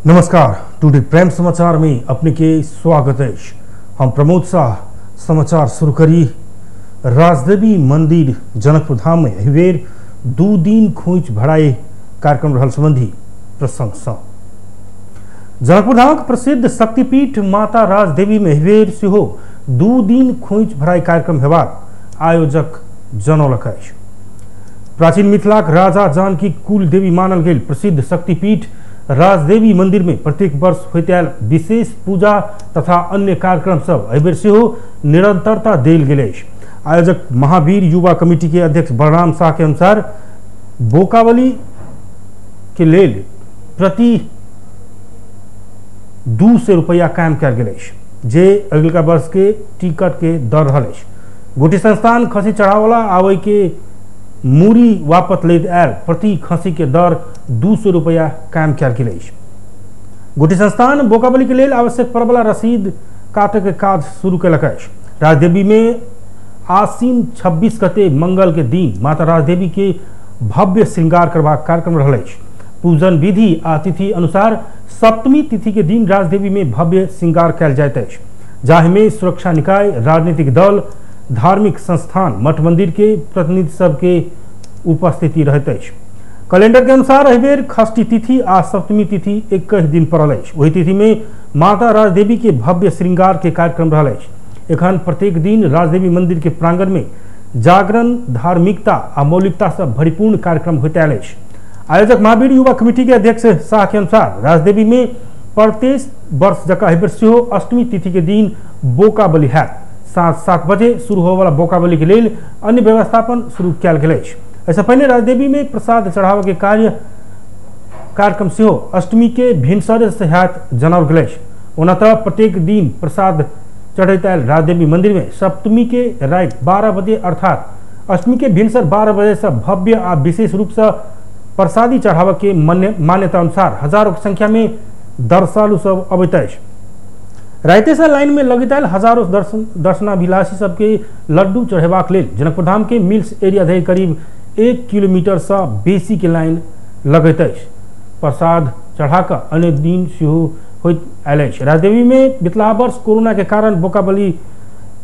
नमस्कार, today prime समाचार में अपने के स्वागत है। हम प्रमोद शाह समाचार शुरू करी। राजदेवी मंदिर जनकपुर धाम में एहिबेर 2 दिन खोइछ भराई कार्यक्रम रहल संबंधी प्रसंग सँ जनकपुर धामक प्रसिद्ध शक्तिपीठ माता राजदेवी में एहिबेर सेहो 2 दिन खोइछ भराई कार्यक्रम हेबाक आयोजक जनौलक अछि। प्राचीन मिथिलाक राजा जानकी कुल देवी मानल गेल प्रसिद्ध शक्तिपीठ राजदेवी मंदिर में प्रत्येक वर्ष होइत आयल विशेष पूजा तथा अन्य कार्यक्रम सब एहिबेर सेहो निरंतरता देल गेल अछि। आयोजक महावीर युवा कमिटी के अध्यक्ष बलराम शाह के अनुसार बोकावली के लेल प्रति 200 रुपया कायम कयल गेल अछि, जे अगिलका वर्ष के टिकट के दर रहल अछि। गोटे संस्थान खसी चढ़ावला आबै के मूरी वापस लैत आयल प्रति खसी के दर 200 रुपया कायम कयल गेल अछि। गोटे संस्थान बोकाबली के लेल आवश्यक पड़वला रसीद काटे के काज शुरू कयलक अछि। राजदेवी में आश्विन 26 गते मंगल के दिन माता राजदेवी के भव्य श्रृंगार करबाक कार्यक्रम रहल अछि। पूजन विधि आ तिथि अनुसार सप्तमी तिथि के दिन राजदेवी में भव्य श्रृंगार कयल जाइत अछि, जाहिमे सुरक्षा निकाय, राजनीतिक दल, धार्मिक संस्थान, मठ मंदिर के प्रतिनिधि सबके उपस्थिति रहैत अछि। कैलेंडर के अनुसार एहिबेर षष्ठी तिथि आ सप्तमी तिथि 21 दिन पड़ल अछि। ओहि तिथि में माता राजदेवी के भव्य श्रृंगार के कार्यक्रम रहल अछि। एखन प्रत्येक दिन राजदेवी मंदिर के प्रांगण में जागरण, धार्मिकता आ मौलिकता से भरिपूर्ण कार्यक्रम होइत आयल अछि। आयोजक महावीर युवा कमिटी के अध्यक्ष शाह के अनुसार राजदेवी में प्रत्येक वर्ष जकाँ एहिबेर सेहो अष्टमी तिथि के दिन बोका बलि हैत। 7:07 बजे शुरू होवला बोकाबली के लेल अन्य व्यवस्थापन शुरू कयल गेल अछि। एहिसँ पहिने राजदेवी में प्रसाद चढ़ावे के कार्यक्रम सेहो अष्टमी के भिनसरे से हैत जनाओल गेल अछि। ओना तऽ प्रत्येक दिन प्रसाद चढ़ैत आयल राजदेवी मंदिर में सप्तमी के राति 12 बजे अर्थात अष्टमी के भिनसर 12 बजे से भव्य आ विशेष रूप से प्रसादी चढ़ावे के मान्यता अनुसार हजारों के संख्या में दर्शालु सब अबैत अछि। राइते से लाइन में लगैत आयल हजारों दर्शनाभिलाषी सबके लड्डू चढ़ेबाक लेल जनकपुर धाम के मिल्स एरिया धरि करीब 1 किलोमीटर से बेसी के लाइन लगैत अछि। प्रसाद चढ़ाकऽ अन्य दिन सेहो होइत आयल अछि। राजदेवी में बितला वर्ष कोरोना के कारण बोकाबली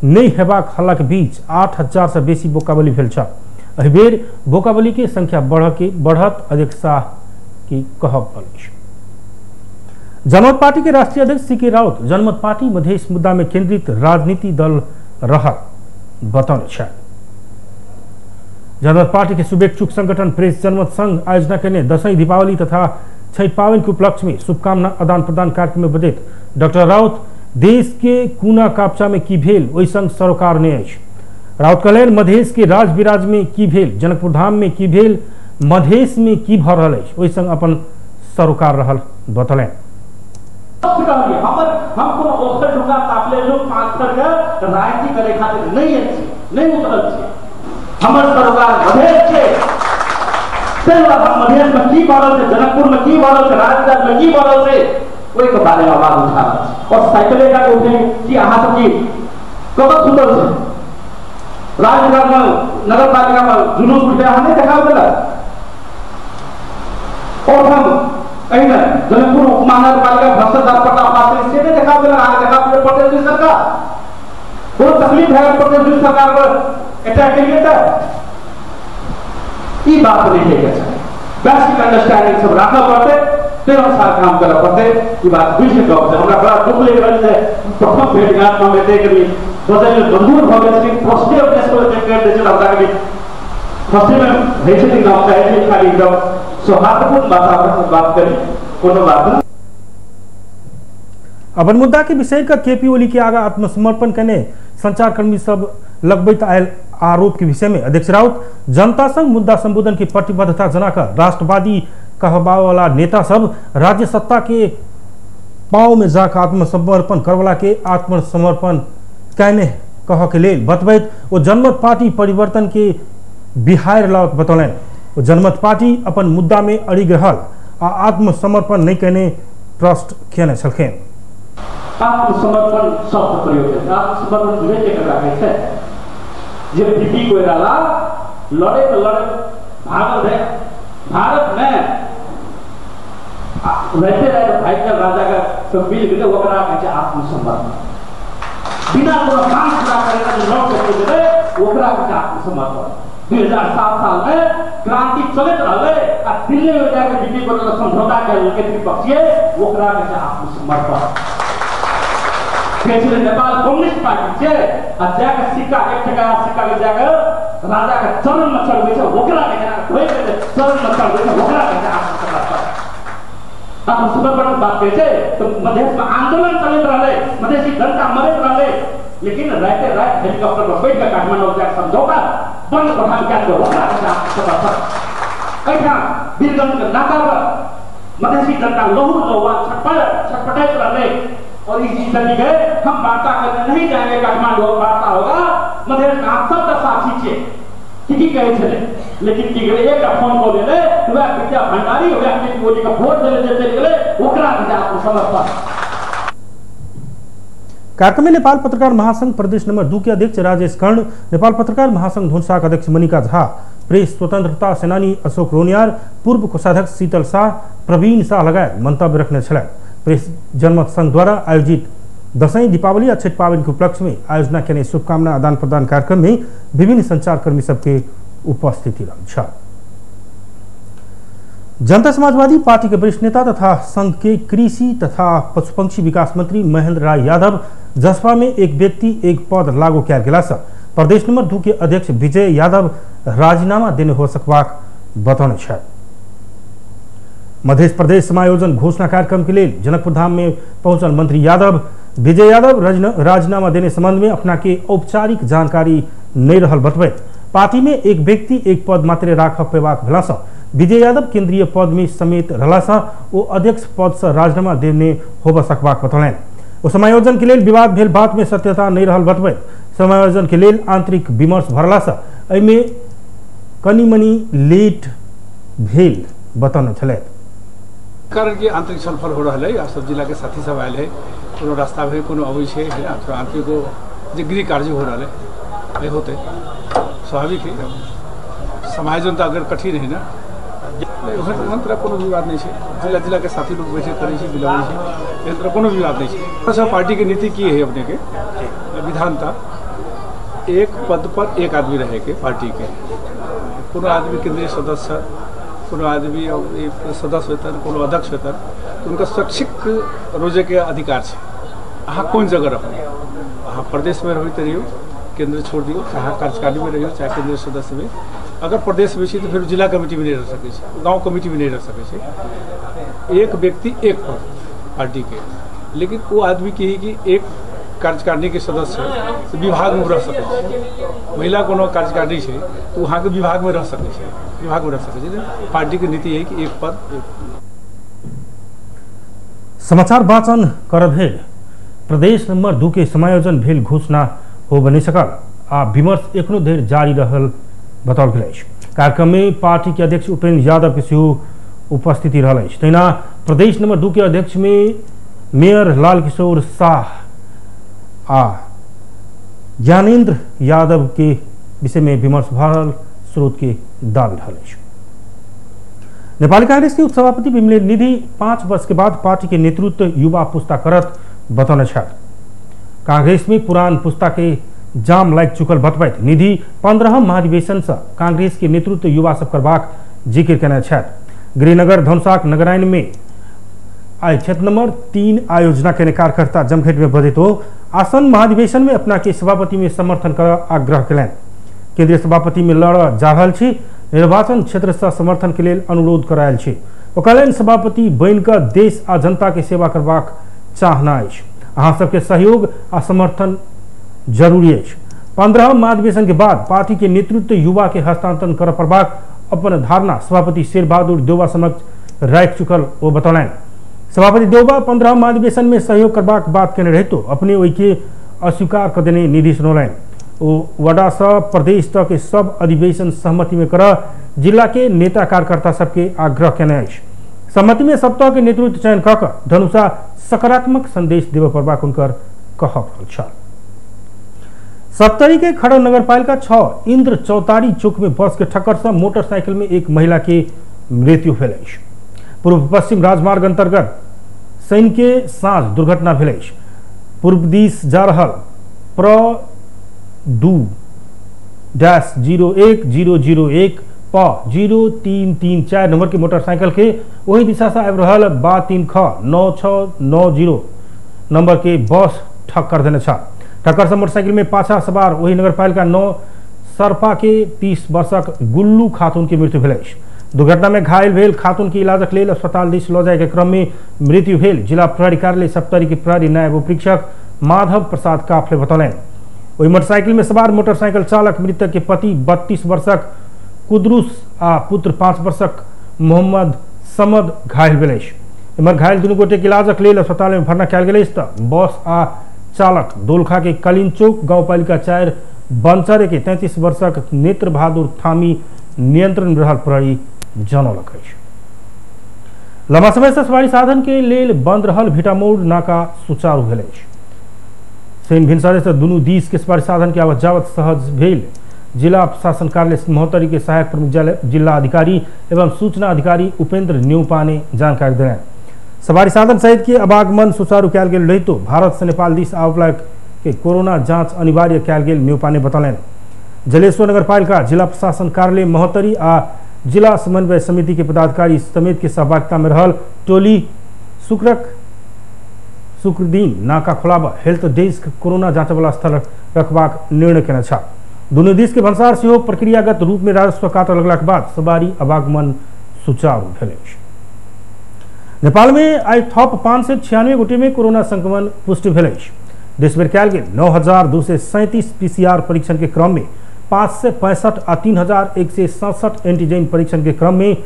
नहि हेबाक हल्ला के बीच 8000 से बेसी बोकाबली भेल छल। एहिबेर बोकाबली के संख्या बढ़त अध्यक्ष शाह के कहब अछि। जनमत पार्टी के राष्ट्रीय अध्यक्ष सी.के. राउत जनमत पार्टी मधेश मुद्दा में केंद्रित राजनीति दल रहल बतौने छथि। जनमत पार्टी के शुभेच्छुक संगठन प्रेस जनमत संघ आयोजना केने दशैं, दीपावली तथा छठि पावनि के उपलक्ष्य में शुभकामना आदान प्रदान कार्यक्रम में बजैत डॉक्टर राउत देश के कोना कापचा में की भेल ओहि संग सरोकार नहि अछि। राउत कहलनि मधेश के राज विराज में की भेल, जनकपुर धाम में की भेल, मधेश में की भऽ रहल अछि ओहि संग अपन सरोकार रहल बतौलनि। हम कोनो ओखर ढुंगा तापले लोग पाथर के राजनीति करे खातिर नहीं अछि, नहीं उतरल छी। हमर सरोकार मधेश छै, ताहि दुआरे हम मधेश में की भऽ रहल छै, जनकपुर में की भऽ रहल छै, राजधानी में की भऽ रहल छै, ओहि के बारे में आवाज उठा रहल छी। और साइकिले का उठे कि अहाँ सब की कतऽ सुतल छै? राजधानी में नगर पालिका में जुलूस उठे अहाँ नहीं देखा देलक? और हम एहिमे जनकपुर उपमहानगरपालिका भ्रष्टाचार पर्दाफाश से नहीं देखा देलक, अहाँ देखा देलक प्रदेश सरकार। कोनो तकलीफ है प्रदेश सरकार पर अटैक केलिए तऽ ई बात नहीं है। बेसिक अंडरस्टैंडिंग सब राखऽ पड़तै, ताहि अनुसार काम करऽ पड़तै। ई बात बुझि कऽ गप छै। हमरा बड़ा दुख लागि रहल छै, प्रथम भेटघाट हम एतै कनि बदलि मजबूर भऽ गेल छी। फर्स्टे अपने सब करि दै छै, हमरा कनि फर्स्टेमे होइ छै, लेकिन हम चाहै छी खाली एकदम सौहार्दपूर्ण वातावरण बात करी, कोनो बात नहीं। अपन मुद्दा के विषय का केपी ओली के आगा आत्मसमर्पण करने संचारकर्मी सब लगबैत आयल आरोप के विषय में अध्यक्ष राउत जनता संग मुद्दा संबोधन की प्रतिबद्धता जनाकर राष्ट्रवादी कहबावाला नेता सब राज्य सत्ता के पाँव में जाकर आत्मसमर्पण करवाला के आत्मसमर्पण कहने कह के लेल बतबैत ओ जनमत पार्टी परिवर्तन के बिहार लाओत बतौलनि। ओ जनमत पार्टी अपन मुद्दा में अड़िग रहल आ आत्मसमर्पण नहीं कहने प्रश्न केने छलखिन। आत्मसमर्पण शब्द प्रयोग है। आत्मसमर्पण बुझै के केकरा कहै छै? जे बीपी कोइराला लड़े तो लड़े भागल रहे। भारत में राइते राति भागि कऽ राजाके से मिल गेलै, ओकरा कहै छै आत्मसमर्पण। बिना कोनो मांग पूरा करे लौट के चलि गेलै, ओकरा कहै छै आत्मसमर्पण। 2007 साल में क्रांति चलैत रहलै आ दिल्ली में जाके बीपी गोयल समझौता कएलकै त्रिपक्षीय, ओकरा कहै छै आत्मसमर्पण। कहै छै नेपाल कम्युनिस्ट पार्टी छै आ जाके सिक्का 1 टका सिक्का के जाके राजा के चरण में चढ़बै छै, ओकरा कहै छै चरण में चढ़बै छै, ओकरा कहै छै आत्मसमर्पण। आत्मसमर्पण बात कहै छै तो मधेश में आंदोलन चलैत रहलै, मधेसी जनता मरैत रहलै, लेकिन राइते राति हेलीकॉप्टर पर बैठ के काठमाडौँ जाके समझौता बंद प्रधान कए देलकै, ओकरा कहै छै आत्मसमर्पण। एहिठाम वीरगंज के नाका पर मधेसी जनता लहू लहुआ छटपटाइत रहलै और इस चली गए, हम वार्ता करने नहीं जाएंगे काठमांडू, वार्ता होगा मधेश में, आप सबका साक्षी छे की कहै छलै। लेकिन की गेलै, एकटा फोन कॉल एलै, वएह विद्या भंडारी वएह केपी ओली के वोट देले जे चलि गेलै, ओकरा कहै छै आत्मसमर्पण। कार्यक्रम में नेपाल पत्रकार महासंघ प्रदेश नंबर 2 के अध्यक्ष राजेश कर्ण, नेपाल पत्रकार महासंघ धुनसाक अध्यक्ष मनिका झा, प्रेस स्वतंत्रता सेनानी अशोक रोनियार, पूर्व कोषाध्यक्ष शीतल शाह, प्रवीण शाह लगायत मंतव्य रखने छलथि। प्रेस जनमत संघ द्वारा आयोजित दसैँ, दीपावली आ छठ पावनि के उपलक्ष्य में आयोजना केने शुभकामना आदान प्रदान कार्यक्रम में विभिन्न संचारकर्मी सबके उपस्थिति रहल छल। जनता समाजवादी पार्टी के वरिष्ठ नेता तथा संघ के कृषि तथा पशुपक्षी विकास मंत्री महेंद्र राय यादव जसपा में एक व्यक्ति एक पद लागू कयल गेला से प्रदेश नंबर 2 के अध्यक्ष विजय यादव राजीनामा देने हो सकबाक बतौने छथि। मध्य प्रदेश समायोजन घोषणा कार्यक्रम के लिए जनकपुर धाम में पहुंचल मंत्री यादव विजय यादव राजीनामा देने संबंध में अपना के औपचारिक जानकारी नहीं रहल बतबैत पार्टी में एक व्यक्ति एक पद मात्र राख पेबाक भेला से विजय यादव केंद्रीय पद में समेत रहला से ओ अध्यक्ष पद से राजीनामा देने होब सकबाक बतौलनि। ओ समायोजन के लेल विवाद भेल बात में सत्यता नहीं रहल बतबैत समायोजन के लेल आंतरिक विमर्श भरला से एहिमे कनि मनि लेट भेल बतौने छलथि। कारण कि आंतरिक छलफल हो रहा है, सब जिला के साथी सब आयल है, कोनो रास्ता में कोनो अबै छै है ना, थोड़ा आंतरिक जे गृह कार्य हो रहा है होते स्वाभाविक है। समायोजन तो अगर कठिन है ना, ओहन तरह कोनो विवाद नहीं है। जिला जिला के साथी लोग बैठे करै छै, मिलाबै छै, एहन तरह कोनो विवाद नहीं है। सब पार्टी के नीति की है अपने के विधानता, एक पद पर एक आदमी रहे के पार्टी के, कोनो आदमी केंद्रीय सदस्य, कोनो आदमी सदस्य होतन, कोनो अध्यक्ष होतन, तो उनका स्वैच्छिक रोजे के अधिकार है। अहाँ कोन जगह रहू, अहाँ प्रदेश में रही तो रहियो, केंद्र छोड़ दियो, चाहे कार्यकारिणी में रहियो चाहे केंद्रीय सदस्य में। अगर प्रदेश में छी तो फिर जिला कमेटी में नहीं रह सकै छै, गाँव कमेटी में नहीं रह सकै छै। एक व्यक्ति एक पद पार्टी के, लेकिन वो आदमी की है कि एक कार्यकारिणी के सदस्य तो विभाग में रह सकै छै। महिला कोनो कार्यकारिणी छै तो वहाँ के विभाग में रह सकै छै, विभाग में रह सकै छै। पार्टी के नीति है कि एक पद एक। समाचार वाचन कर भेल प्रदेश नंबर 2 के समायोजन भेल घोषणा हो बनि सकल आ विमर्श एखनो धरि जारी रहल बताओल गेल अछि। कार्यक्रम में पार्टी के अध्यक्ष उपेंद्र यादव के सेहो उपस्थिति रहल अछि। तहिना प्रदेश नंबर 2 के अध्यक्ष में मेयर लाल किशोर शाह आ ज्ञानेन्द्र यादव के विषय में विमर्श भऽ स्रोत के दावी रहल अछि। नेपाली कांग्रेस के उपसभापति विमलेन्द्र निधि 5 वर्ष के बाद पार्टी के नेतृत्व युवा पुस्ता करत बतौने छथि। कांग्रेस में पुरान पुस्ता के जाम लागि चुकल बतबैत निधि 15 महाधिवेशन से कांग्रेस के नेतृत्व युवा सब करबाक जिक्र केने छथि। गृहनगर धनुषाक नगराइन में आइ क्षेत्र नंबर 3 आयोजना केने कार्यकर्ता जमघट में बजैत हो आसन महाधिवेशन में अपना के सभापति में समर्थन कर आग्रह केलनि। केंद्रीय सभापति में लड़ जा रहल छी, निर्वाचन क्षेत्र से समर्थन के लेल अनुरोध करायल छी। ओ कहलनि सभापति बनि कऽ देश आ जनता के सेवा करबाक चाहना अछि, अहाँ सबके सहयोग आ समर्थन जरूरी अछि। 15 महाधिवेशन के बाद पार्टी के नेतृत्व युवा के हस्तांतरण कर पड़बाक अपन धारणा सभापति शेरबहादुर देउवा समक्ष राखि चुकल ओ बतौलनि। सभापति देउवा 15 महाधिवेशन में सहयोग करबाक बात केने रहितो अपने ओहिके अस्वीकार कऽ देने निधि सुनौलनि। ओ वडा सँ प्रदेश तक के सब अधिवेशन सहमति में कर जिला के नेता कार्यकर्ता सबके आग्रह केने अछि। सहमति में सप्ताह के नेतृत्व चयन कऽ कऽ धनुषा सकारात्मक संदेश देबय पड़बाक हुनकर कहब रहल छल। सप्तरी के खड़ग नगरपालिका 6 इंद्र चौतारी चौक में बस के ठक्कर से मोटरसाइकिल में एक महिला के मृत्यु भेल अछि। पूर्व पश्चिम राजमार्ग अंतर्गत शनि के साँझ दुर्घटना भेल अछि। पूर्व दिस जा रहल प्र 2-01001 प 0334 नंबर के मोटरसाइकिल के वही दिशा से आबि रहल बा 3 ख 9690 नंबर के बस ठक्कर देने छल। ठक्कर से मोटरसाइकिल में पाछा सवार वही नगरपालिका 9 सरपा के 30 वर्षक गुल्लू खातून के मृत्यु भेल अछि। दुर्घटना में घायल भेल खातून के इलाजक लेल अस्पताल दिस लऽ जाय के क्रम में मृत्यु भेल जिला प्रहरी कार्यालय सप्तरी के प्रहरी नायब उपरीक्षक माधव प्रसाद काफले बतौलनि। ओहि मोटरसाइकिल में सवार मोटरसाइकिल चालक मृतक के पति 32 वर्षक कुदरुस आ पुत्र 5 वर्षक मोहम्मद समद घायल भेल अछि। एम्हर घायल दुनू गोटे के इलाजक लेल अस्पताल में भर्ना कयल गेल अछि तऽ बस आ चालक दोलखा के कलिनचौक गाउँपालिका 4 बंचरे के 33 वर्षक नेत्र बहादुर थामी नियंत्रण रहल प्रहरी जनौलक अछि। लंबा समय से सवारी साधन के लेल बंद रहल भिटामोड़ नाका सुचारू भेल अछि। शनि भिनसरे से दुनू दिस के सवारी साधन के आवत जावत सहज भेल जिला प्रशासन कार्यालय महोत्तरी के सहायक प्रमुख जिला अधिकारी एवं सूचना अधिकारी उपेंद्र न्यौपा ने जानकारी देलनि। सवारी साधन सहित के आवागमन सुचारू कयल गेल रहितो भारत से नेपाल दिस आबयवला के कोरोना जांच अनिवार्य कयल गेल न्यौपा ने बतौलनि। जलेश्वर नगरपालिका जिला प्रशासन कार्यालय महोत्तरी आ जिला समन्वय समिति के पदाधिकारी समेत के सहभागिता में रहल टोली शुक्र दिन नाका खोलाबा हेल्थ डेस्क कोरोना जांचवला स्थल रखबाक निर्णय केने छल। दुनू दिस के भन्सार सेहो प्रक्रियागत रूप में राजस्व काटऽ लगलाक बाद सवारी आवागमन सुचारू भेल अछि। नेपाल में आइ थप 596 गोटे में कोरोना संक्रमण पुष्टि भेल अछि। देशभरि कयल गेल 9237 पीसीआर परीक्षण के क्रम में 565 आ 3167 एंटीजन परीक्षण के क्रम में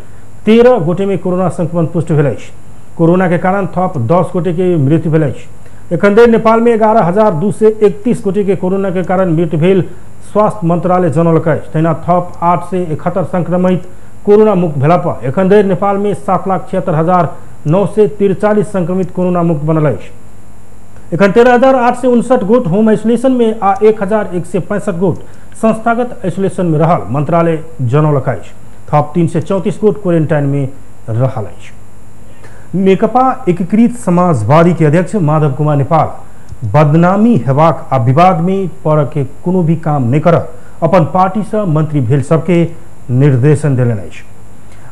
13 गोटे में कोरोना संक्रमण पुष्टि भेल अछि। कोरोना के कारण थप 10 गोटे के मृत्यु भेल अछि। एखन धरि नेपाल में 11,231 गोटे के कोरोना के कारण मृत्यु भेल स्वास्थ्य मंत्रालय जनौलक अछि। तहिना थप 871 संक्रमित कोरोना मुक्त भेला पर एखन धरि नेपाल में 7,76,943 संक्रमित कोरोना मुक्त बनल अछि। एखन 13,859 गोट होम आइसोलेशन में आ 1,165 गोट संस्थागत आइसोलेशन में रहल मंत्रालय जनौलक अछि। थप 334 गोट क्वारेंटाइन में रहल अछि। नेकपा एकीकृत समाजवादी के अध्यक्ष माधव कुमार नेपाल बदनामी हेबाक आ विवाद में पड़ऽ के कोनो भी काम नहीं कर अपन पार्टी से मंत्री भेल सबके निर्देशन देलनि अछि।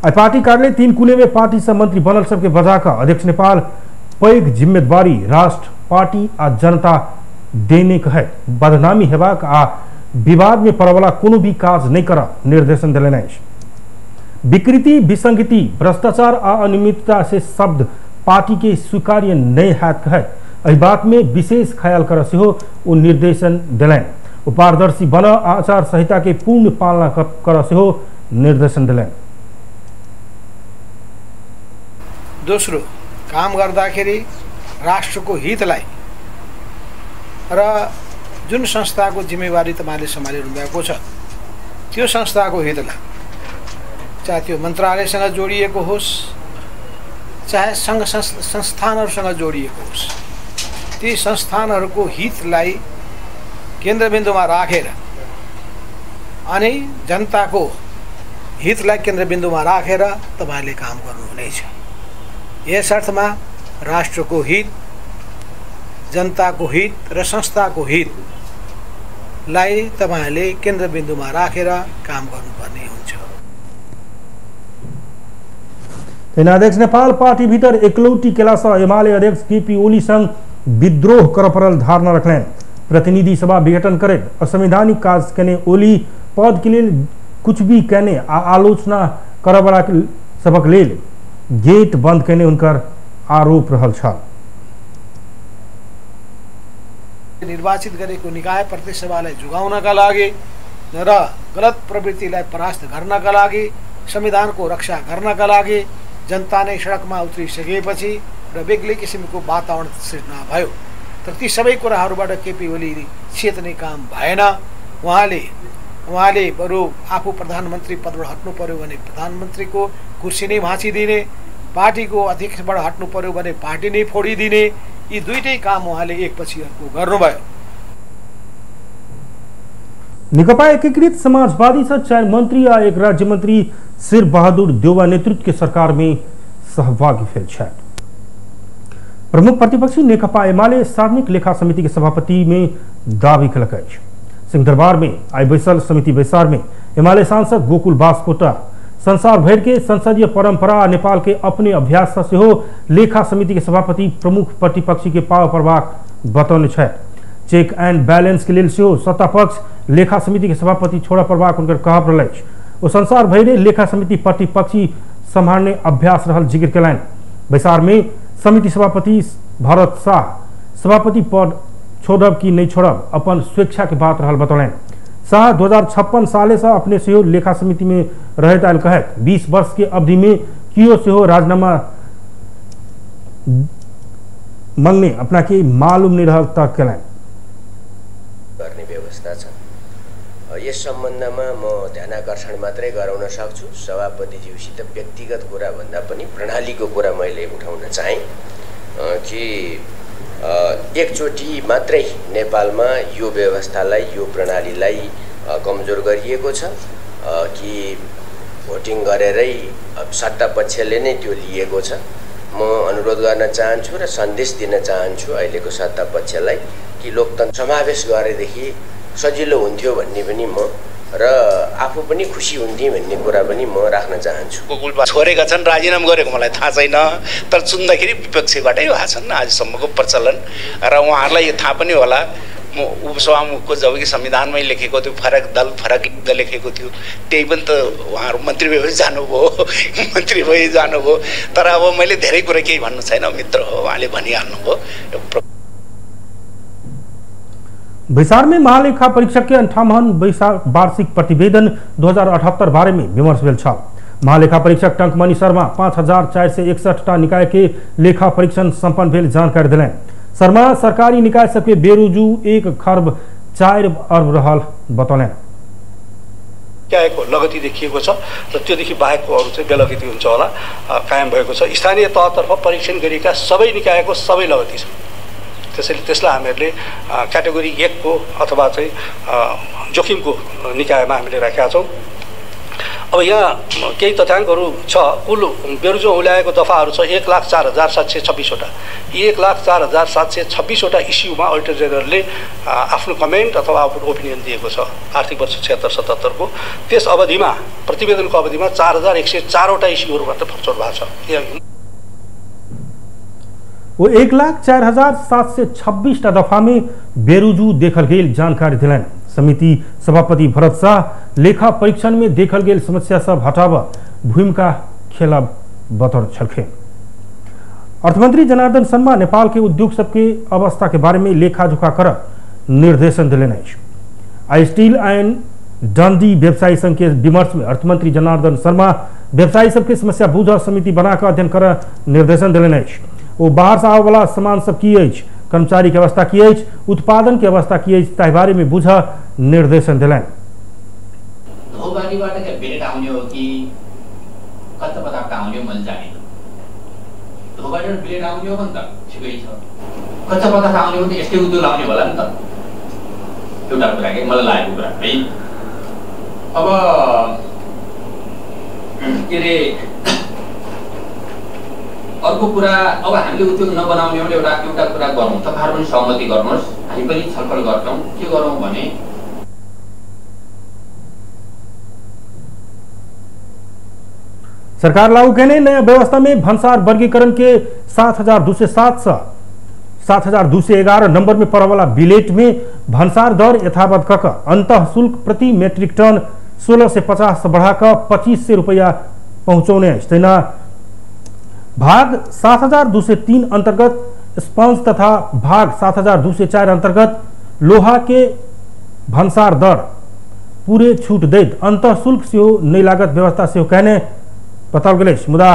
आइ पार्टी कार्यालय 3 कुने में पार्टी से मंत्री बनल सबके बजा कऽ अध्यक्ष नेपाल पैघ जिम्मेदारी राष्ट्र पार्टी आ जनता देने कहैत बदनामी हेबाक आ विवाद में पड़यवला कोनो भी काज नहीं कर निर्देशन देलनि अछि। विकृति विसंगति भ्रष्टाचार आ अनियमितता से शब्द पार्टी के स्वीकार्य नहीं हैत कहैत एहि बात में विशेष ख्याल कर सेहो ओ निर्देशन देलनि। ओ पारदर्शी बन आचार संहिता के पूर्ण पालना कर सेहो निर्देशन देलनि। दोस्रो, काम गर्दाखेरि राष्ट्रको हितलाई र जुन संस्थाको जिम्मेवारी तपाईले सम्हालिरहनु भएको छ त्यो संस्थाको हितलाई, चाहे त्यो मन्त्रालयसँग जोडिएको होस् चाहे सङ्घ संस्थानहरूसँग जोडिएको होस्, ती संस्थानहरूको हितलाई केन्द्रबिन्दुमा राखेर अनि जनताको हितलाई केन्द्रबिन्दुमा राखेर तपाईले काम गर्नुहुनेछ। यस अर्थमा राष्ट्रको हित, जनताको हित र संस्थाको हितलाई तपाईले केन्द्रबिन्दुमा राखेर काम गर्नुपर्ने हुन्छ। अध्यक्ष नेपाल पार्टी भीतर एकलौटी केलासँ एमाले अध्यक्ष केपी ओलीसँग विद्रोह कर पड़ल धारणा रखलनि। प्रतिनिधि सभा विघटन करैत असंवैधानिक काज केने ओली पद के लेल कुछ भी केने आ आलोचना करऽवला सबक लेल गेट बंद केने हुनकर आरोप रहल छल। निर्वाचित गरेको निकाय प्रदेश सभालाई जोगाउनका लागि र गलत प्रवृत्तिलाई परास्त गर्नका लागि, संविधानको रक्षा गर्नका लागि जनता नै सडकमा उत्रिसकेपछि र बेग्लै किसिमको वातावरण सृजना भयो। तर ती सबै कुराहरूबाट केपी ओली चेत्ने काम भएन। उहाँले बरु आफू प्रधानमन्त्री पदबाट हट्नु पर्यो भने प्रधानमन्त्रीको कुर्सी नै भाँचिदिने, पार्टीको अध्यक्षबाट हट्नु पर्यो भने पार्टी नै फोडिदिने, यी दुईटै काम उहाँले एकपछि अर्को गर्नुभयो। नेकपा एकीकृत समाजवादी से 4 मंत्री आ 1 राज्य मंत्री शेर बहादुर देउवा नेतृत्व के सरकार में सहभागी भेल छथि। प्रमुख प्रतिपक्षी नेकपा एमाले सार्वजनिक लेखा समिति के सभापति में दावी कलक अछि। सिंहदरबार में आई बैसल समिति बैसार में एमाले सांसद गोकुल बास्कोटा संसार भर के संसदीय परंपरा नेपाल के अपने अभ्यास से सेहो लेखा समिति के सभापति प्रमुख प्रतिपक्षी के पाव पड़बाक बतौने छथि। चेक एंड बैलेंस के लेल सेहो सत्ता पक्ष लेखा समिति के सभापति छोड़ पड़बाक हुनकर कहब रहल अछि। ओ संसार भरि लेखा समिति प्रतिपक्षी सम्हारने अभ्यास रहल जिक्र कयलनि। बैसार में समिति सभापति भरत शाह सभापति पद छोड़ब कि नहीं छोड़ब अपन स्वेच्छा के बात रहल बतौलनि। शाह 2056 साले से अपने सेहो लेखा समिति में रहैत आयल कहैत 20 वर्ष के अवधि में कियो सेहो राजीनामा मंगने अपना के मालूम नहीं रहल तक कयलनि। गर्ने व्यवस्था छ। यस सम्बन्धमा म ध्यान आकर्षण मात्रै गराउन सक्छु। सभापतिज्यूसित व्यक्तिगत कुरा भन्दा पनि प्रणालीको कुरा मैले उठाउन चाहेँ कि एकचोटि मात्रै नेपालमा यो व्यवस्थालाई, यो प्रणालीलाई कमजोर गरिएको छ कि भोटिङ गरेरै सत्ता पक्षले नै त्यो लिएको छ। म अनुरोध गर्न चाहन्छु र सन्देश दिन चाहन्छु अहिलेको सत्ता पक्षलाई कि लोकतन्त्र समावेश गरेदेखि सजिलो हुन्थ्यो भन्ने पनि म र आफू पनि खुसी हुन्थेँ भन्ने कुरा पनि म राख्न चाहन्छु। गोकुल छोडेका छन्, राजीनामा गरेको मलाई थाहा छैन, तर चुन्दाखेरि विपक्षीबाटै भएको छन् आजसम्मको प्रचलन र उहाँहरूलाई यो थाहा पनि होला। म उपसभामुखको जबकि संविधानमै लेखेको थियो, फरक दल फरक लेखेको थियो, त्यही पनि त उहाँहरू मन्त्री भएपछि जानुभयो, मन्त्री भइ जानुभयो। तर अब मैले धेरै कुरा केही भन्नु छैन, मित्र हो, उहाँले भनिहाल्नुभयो। बैसार में महालेखा परीक्षक के अंठावन वार्षिक प्रतिवेदन 2078 बारे में विमर्श भेल छल। महालेखा परीक्षक टंकमणि शर्मा 5461 टा निकाय के लेखा परीक्षण संपन्न भेल जानकारी दिलनि। शर्मा सरकारी निकाय सबके बेरुजू 1 खर्ब 4 अर्ब रहल बतौलनि। निकायको लगती देखिएको छ र त्योदेखि बाहेकको अरू चाहिँ बेलगति हुन्छ होला कायम भएको छ। स्थानीय तहतर्फ परीक्षण गरिएका सबै निकायको सबै लगती छ, त्यसैले त्यसलाई हामीहरूले क्याटेगोरी 1 को अथवा चाहिँ जोखिमको निकायमा हामीले राखेका छौँ। अब यहाँ केही तथ्याङ्कहरू छ। कुल बेरुजो औल्याएको दफाहरू छ 1,04,726वटा। 1,04,726वटा इस्युमा अडिटर जेनरलले आफ्नो कमेन्ट अथवा आफ्नो ओपिनियन दिएको छ आर्थिक वर्ष 76-77 को। त्यस अवधिमा प्रतिवेदनको अवधिमा 4,104वटा इस्युहरू मात्र फर्चौट भएको छ। वो 1,04,726 टा दफा में बेरुजू देखल गेल जानकारी दिलनि। समिति सभापति भरत शाह लेखा परीक्षण में देखल गेल समस्या सब हटाब भूमिका खेलब बतौने छलखिन। अर्थमंत्री जनार्दन शर्मा नेपाल के उद्योग सबके अवस्था के बारे में लेखा जोखा कर निर्देशन दिलनि अछि। आई स्टील एंड डंडी व्यवसायी संघ के विमर्श में अर्थमंत्री जनार्दन शर्मा व्यवसायी सबके समस्या बुझ समिति बनाकर अध्ययन कर निर्देशन दिलनि अछि। ओ बाहर से आबय वाला सामान सब की अछि, कर्मचारी के अवस्था की अछि, उत्पादन के अवस्था की अछि, ताहि बारे में बुझ निर्देशन दिलनि। धोबारीबाट के बेलेट आउने हो कि कच्चा पदार्थ आउने हो मैले जानिनँ। धोबारीबाट बेलेट आउने हो भने त ठिकै छ, कच्चा पदार्थ आउने हो भने त यस्तै उद्योग आउने होला नि त। एउटा कुरा के मलाई लागेको कुरा है। अब के अरे अर्को कुरा, अब हामीले उद्योग नबनाउने हो भने एउटा एउटा कुरा गरौँ, तपाईँहरू पनि सहमति गर्नुहोस्, हामी पनि छलफल गर्छौँ। के गरौँ भने सरकार लागू केने नया व्यवस्था में भन्सार वर्गीकरण के 7,207 से 7,211 नंबर में पड़वाला बिलेट में भन्सार दर यथावत कक अंत शुल्क प्रति मेट्रिक टन 1,650 से बढ़ाकर 2,500 रुपया पहुँचौने अछि। तहिना भाग 7,203 अंतर्गत स्पंज तथा भाग 7,204 अंतर्गत लोहा के भन्सार दर पूरे छूट दैत अंतःशुल्क सेहो नहि लागत व्यवस्था सेहो कयने बताओल गेल अछि। मुदा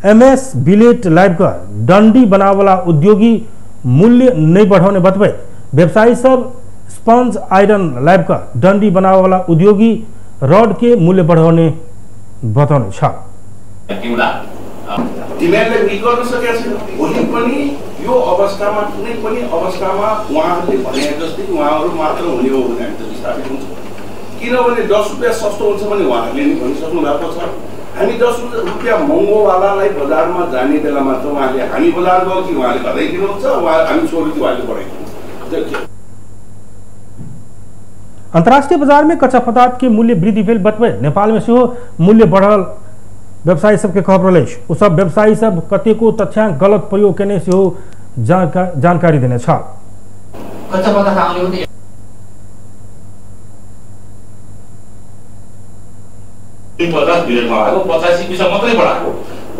एमएस बिलेट लाबि डंडी बनावला उद्योगी मूल्य नहि बढ़ौने बतबैत व्यवसायी सब स्पंज आयरन लाबि डंडी बनावला उद्योगी रॉड के मूल्य बढ़ौने बतौने छल। डिमान्डलाई मिट गर्न सकेको छैन। भोलि पनि यो अवस्थामा कुनै पनि अवस्थामा उहाँहरूले भने जस्तै उहाँहरू मात्र हुने हो भने हामी त विस्थापित हुन्छ। किनभने 10 रुपियाँ सस्तो हुन्छ भने उहाँहरूले नि भनिसक्नु भएको छ, हामी 10 रुपियाँ महँगोवालालाई बजारमा जाने बेलामा त उहाँले हामी बजार गयो कि उहाँले घटाइदिनुहुन्छ, उहाँ हामी छोड्यो कि उहाँले बढाइदिनुहुन्छ। अंतर्राष्ट्रीय बाजार में कच्चा पदार्थ के मूल्य वृद्धि भेल बतबै नेपाल में सेहो मूल्य बढ़ल व्यवसायी सबके कहब रहल अछि। ओ सब व्यवसायी सब कतेको तथ्यांक गलत प्रयोग केने सेहो जानकारी देने छल। कच्चा पदार्थ आउने हो त 50 बिलियन बढाएको, 85 पैसा मात्रै बढाएको,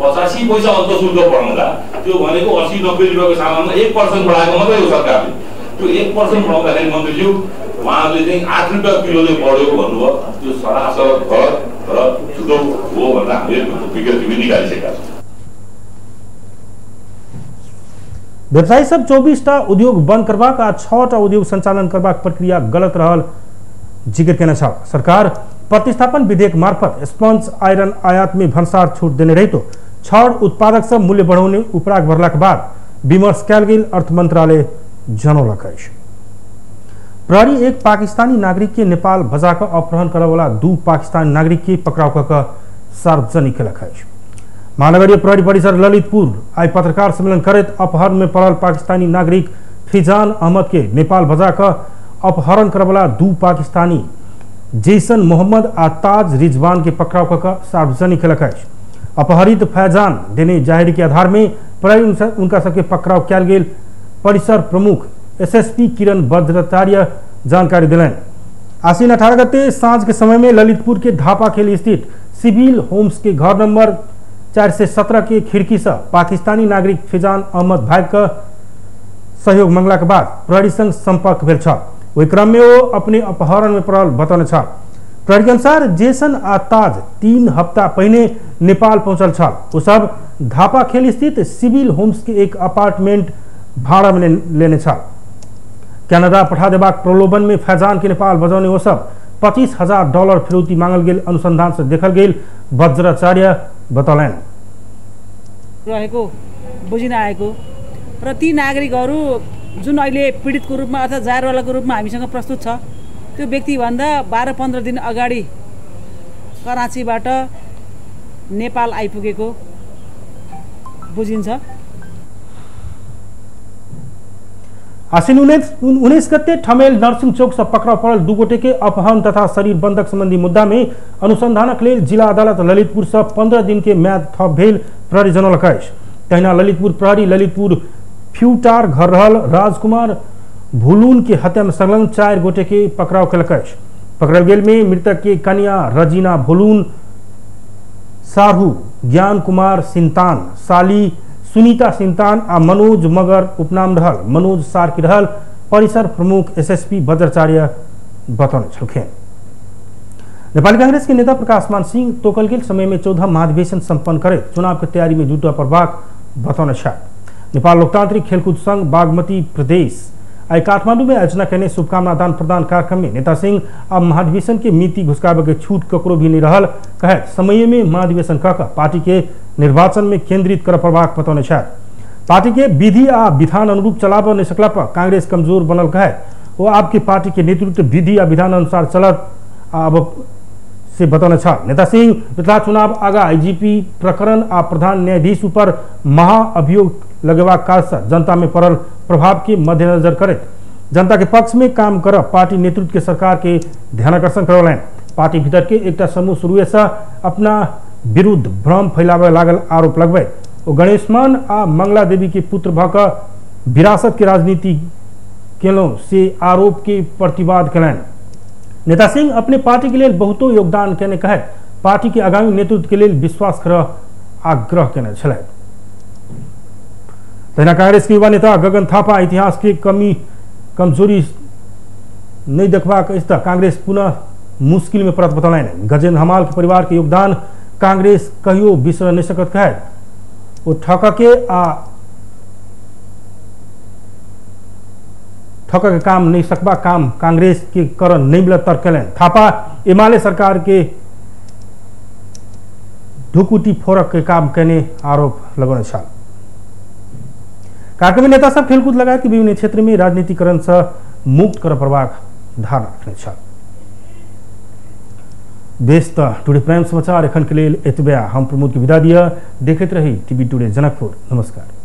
85 पैसा अन्तशुल्क बढाउँदा त्यो भनेको 80-90 रुपियाँको सामानमा 1% बढाएको मात्रै हो सरकारले। त्यो 1% बढाउँदाखेरि मन्त्रीज्यू उहाँहरूले चाहिँ 8 रुपियाँ किलोले बढ्यो भन्नुभयो, त्यो सरासर गलत र झुटो हो भनेर हामीले विज्ञप्ति निकालिसकेका छौँ। व्यवसायी सब 24टा उद्योग बंद करबाक आ 6टा उद्योग संचालन करबाक प्रक्रिया गलत रहल जिक्र केने छल। सरकार प्रतिस्थापन विधेयक मार्फत स्पंज आयरन आयात में भन्सार छूट देने रहितो छड़ उत्पादक सब मूल्य बढ़ौने उपराग भरलाक बाद विमर्श कयल गेल अर्थ मंत्रालय जनौलक अछि। प्रहरी एक पाकिस्तानी नागरिक के नेपाल बजा कऽ अपहरण करऽवला 2 पाकिस्तानी नागरिक के पकड़ाव कऽ कऽ सार्वजनिक केलक अछि। महानगरीय प्रहरी परिसर ललितपुर आई पत्रकार सम्मेलन करैत अपहरण में पड़ल पाकिस्तानी नागरिक फिजान अहमद के नेपाल बजा कऽ अपहरण करऽवला 2 पाकिस्तानी जैसन मोहम्मद आ ताज रिजवान के पकड़ाव कऽ कऽ सार्वजनिक केलक अछि। अपहरित फैजान देने जाहिर के आधार में प्रहरी उनका सबके पकड़ाव कयल गेल परिसर प्रमुख एसएसपी किरण वज्राचार्य जानकारी दिलनि। आश्विन 18 गते साँझ के समय में ललितपुर के धापाखेल स्थित सिविल होम्स के घर नंबर 417 के खिड़की से पाकिस्तानी नागरिक फिजान अहमद भाग के सहयोग मंगला के बाद प्रहरी संग संपर्क भेल छल। ओहि क्रम में ओ अपने अपहरण में पड़ल बतौने छल। प्रहरी के अनुसार जेसन आ ताज 3 हफ्ता पहिने नेपाल पहुंचल छल। ओ सब धापाखेल स्थित सिविल होम्स के एक अपार्टमेंट भाड़ा में लेने छल। कनाडा पठा देबाक प्रलोभन में फैजान के नेपाल बजौने ओ सब $25,000 फिरौती मांगल गेल अनुसंधान से देखल गेल वज्राचार्य बतौलनि। रहेको बुझिन आएको र ती नागरिकहरू जुन अहिले पीडितको रूपमा अथवा जारवालाको रूपमा हामीसँग प्रस्तुत छ त्यो व्यक्तिभन्दा 12-15 दिन अगाडि कराँचीबाट नेपाल आइपुगेको बुझिन्छ। आश्विन 19 गते ठमेल नरसिंह चौक से पकड़ा पड़ल 2 गोटे के अपहरण तथा शरीर बंधक संबंधी मुद्दा में अनुसंधानक लेल जिला अदालत ललितपुर से 15 दिन के म्याद थप भेल प्रहरी जनौलक अछि। तहिना ललितपुर प्रहरी ललितपुर फ्यूटार घर रहल राजकुमार भुलून के हत्या में संलग्न 4 गोटे के पकड़ाव केलक अछि। पकड़ल गेल में मृतक के कन्या रजीना भुलून, साहू ज्ञान कुमार सिंतान, साली सुनीता सिंतान आ मनोज मगर उपनाम रहल मनोज सार्की रहल परिसर प्रमुख एसएसपी वज्राचार्य बतौने छलखिन। नेपाली कांग्रेस के नेता प्रकाश मान सिंह तोकल गेल समय में 14 महाधिवेशन संपन्न करैत चुनाव के तैयारी में जुटऽ पड़बाक बतौने छथि। नेपाल लोकतांत्रिक खेलकूद संघ बागमती प्रदेश आई काठमांडू में आयोजना केने शुभकामना दान प्रदान कार्यक्रम में नेता सिंह अब महाधिवेशन के मिति घुसकाबे के छूट ककरो भी नहीं रहल कहैत समय में महाधिवेशन कऽ पार्टी के निर्वाचन में केंद्रित कर पड़बाक बतौने छथि। पार्टी के विधि आ विधान अनुरूप चलाबऽ नहीं सकला पर कांग्रेस कमजोर बनल कहैत ओ आपके पार्टी के नेतृत्व विधि आ विधान अनुसार चलत अब से बतौने छल। नेता सिंह मिथिला चुनाव आगा आईजीपी प्रकरण आ प्रधान न्यायाधीश ऊपर महाअभियोग लगेबाक काज से जनता में पड़ल प्रभाव के मद्देनजर करैत जनता के पक्ष में काम कर पार्टी नेतृत्व के सरकार के ध्यानाकर्षण करौलनि। पार्टी भीतर के एकटा समूह शुरुए से अपना विरुद्ध भ्रम फैलाबय लागल आरोप लगबैत ओ गणेशमान आ मंगला देवी के पुत्र भऽ कऽ विरासत के राजनीति केलहुँ से आरोप के प्रतिवाद केलनि। नेता सिंह अपने पार्टी के लेल बहुतो योगदान केने कहैत पार्टी के आगामी नेतृत्व के लेल विश्वास कर आग्रह केने छलथि। तहिना कांग्रेस के युवा नेता गगन थापा इतिहास के कमी कमजोरी नहीं देखबाक अछि तऽ कांग्रेस पुनः मुश्किल में पड़त बतौलनि। गजेन्द्र हमाल के परिवार के योगदान कांग्रेस कहियो बिसर नहीं सकत कहैत ओ ठक के काम नहीं सकबा काम कांग्रेस के कर नहीं मिलत तर्क केलनि। थापा एमाले सरकार के ढुकुटी फोड़क के काम केने आरोप लगौने छल। कार्यक्रम में नेता सब खेलकूद लगायत के विभिन्न क्षेत्र में राजनीतिकरण से मुक्त कर पड़बाक धारणा रखने छल। बेस त टुडे प्राइम समाचार एखन के लेल एतबे। हम प्रमोद के विदा दिया। देखैत रही टीवी टुडे जनकपुर। नमस्कार।